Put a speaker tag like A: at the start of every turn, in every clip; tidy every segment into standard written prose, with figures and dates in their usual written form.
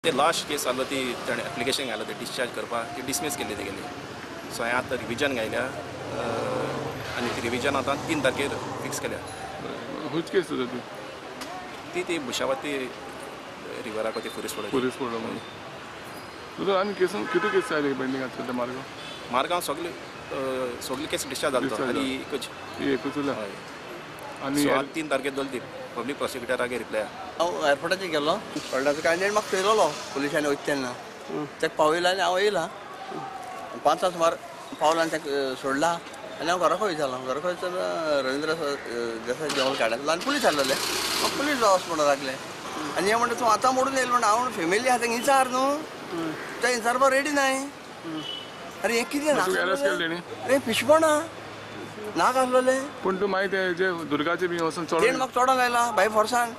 A: ते लास्ट केस आसलो ती ताणें एप्लिकेशन घातलं ते डिस्चार्ज करपाक, ती डिसमीस केल्ली तेगेली. सो हांवें आतां रिविजन घायल्या आनी ती रिविजन आतां 3 तारखेर फिक्स केल्या.
B: खंयच केस जाता ती?
A: ती ती भुशावती रिवराक ती पुलीस पडली.
B: पुलीस पडलो म्हणून तुजो आनी केसून कितें केस आयले पेंडींग आसता ते मार्गांव?
A: मार्गांव सगळे सगळे केस डिस्चार्ज जालो आनी एकच
B: ही एकूच उरल्या.
A: हय.
B: आनी
A: सो आतां 3 तारखेर दवरली ती पब्लीक प्रोसिक्युटरागे रिप्लाय.
C: हांव एअरपोर्टाचेर गेलो, कळटा काय म्हाका थंयलोलो पुलिसांनी वयता तेन्ना ताका पावयला आनी हांव येयला 5 सुमार पावला आनी ताका सोडला आनी हांव घरा वयतालो. घरा वयतना रवींद्र देसाय जेवण काडला आनी पुलीस आसलेले, म्हाका पुलीस वच म्हणून लागले आनी हे म्हणटा तूं आतां मोडून येयलो म्हणटा. हांव फॅमिली आहा तांकां विचार न्हू, ते विचारपाक रेडी नाय. अरे हें कितें अरे पिशपणां नाक आसलेले.
B: पूण तूं मागीर ते जे दुर्गाचे बी वचून
C: तेण म्हाका चडोंक आयला बाय फोर्सान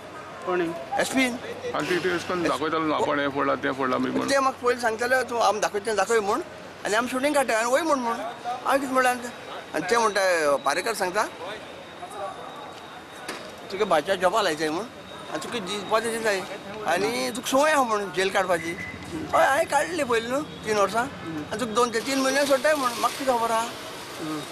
C: एसपीन.
B: आनी ते अशें करून दाखयतालो आपण हें फोडलां तें फोडलां बी म्हणून.
C: ते म्हाका पयलीं सांगताले तूं आमी दाखयता तें दाखय म्हूण आनी आमी शुटींग काडटा आनी वय म्हूण म्हूण. हांवें कितें म्हणलें आनी ते म्हणटा पारेकर सांगता तुका भाजच्या जॉबा लायताय म्हूण आनी तुका जिवपाचें दिताय आनी तुका संवय आहा म्हूण जेल काडपाची. हय हांवें काडली पयलीं न्हू 3 वर्सां आनी तुका 2 ते 3 म्हयने सोडटाय म्हूण. म्हाका कितें खबर आहा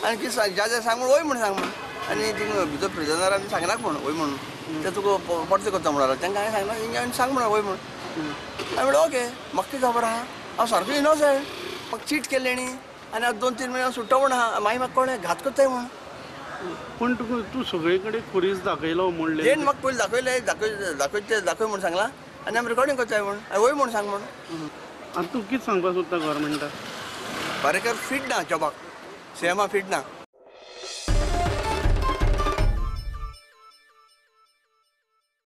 C: आनी कितें ज्या सांग म्हूण वय म्हूण सांग म्हूण आनी थिंगा भितर प्रिजनर आमी सांगनाक म्हूण वय म्हणून ते तुका परतें करता म्हणून तांकां हांवें सांगना हांवें सांग म्हणून वय म्हूण. हांवें म्हणलें ओके म्हाका कितें खबर आहा, हांव सारको इनोसंट. म्हाका चीट केल्ली न्ही आनी हांव 2-3 म्हयने सुट्टो म्हूण आहा, मागीर म्हाका कोणें घात करताय म्हूण.
D: पूण तुका तूं सगळे कडेन खुरीस दाखयलो म्हणलें
C: तेण म्हाका पयलीं दाखयलें, दाखय दाखय ते दाखय म्हूण सांगलां आनी आमी रिकॉर्डींग करताय म्हूण आनी वय म्हूण सांग म्हूण.
D: आनी तूं कितें सांगपाक सोदता गव्हर्मेंटाक?
C: पारेकर फिट ना जॉबाक, सीएमा फिट ना.